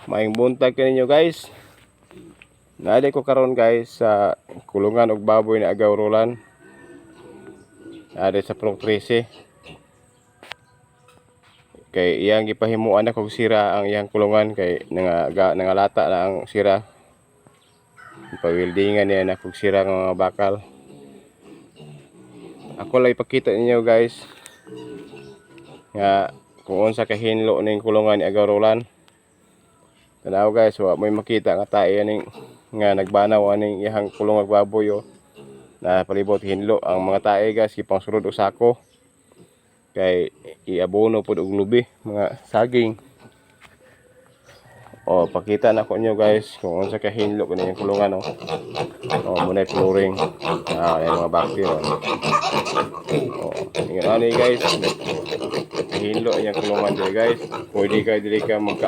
Maayong buntag kaninyo, guys. Naa ko karon, guys, sa kulungan og baboy ni Agaw Rolan. Naa sa Purok 13. Kay iyang gipahimuan na kog sira ang iyang kulungan kay nangalata na ang sira. Pawildingan niya na kog sira nga mga bakal. Ako lang ipakita ninyo, guys, nga kung unsa ka hinlo ning kulungan ni Agaw Rolan. Tanaw, guys, wa mo'y makita nga tae aning nga nagbanaw aning iyang kulungan og baboy, oh. Na palibot hinlo ang mga tae, guys, gipangsulod og sako. Kay iabono pod og lubi, mga saging. Oh, pakita na ko inyo, guys, kung unsa ka hinlo kini yung kulungan, oh. Oh, mao na flooring. Ah, yan mga bakti, oh. Oh, ingon ani, guys. Hinlo iyang kulungan diri, guys. Pwede ka diri ka magka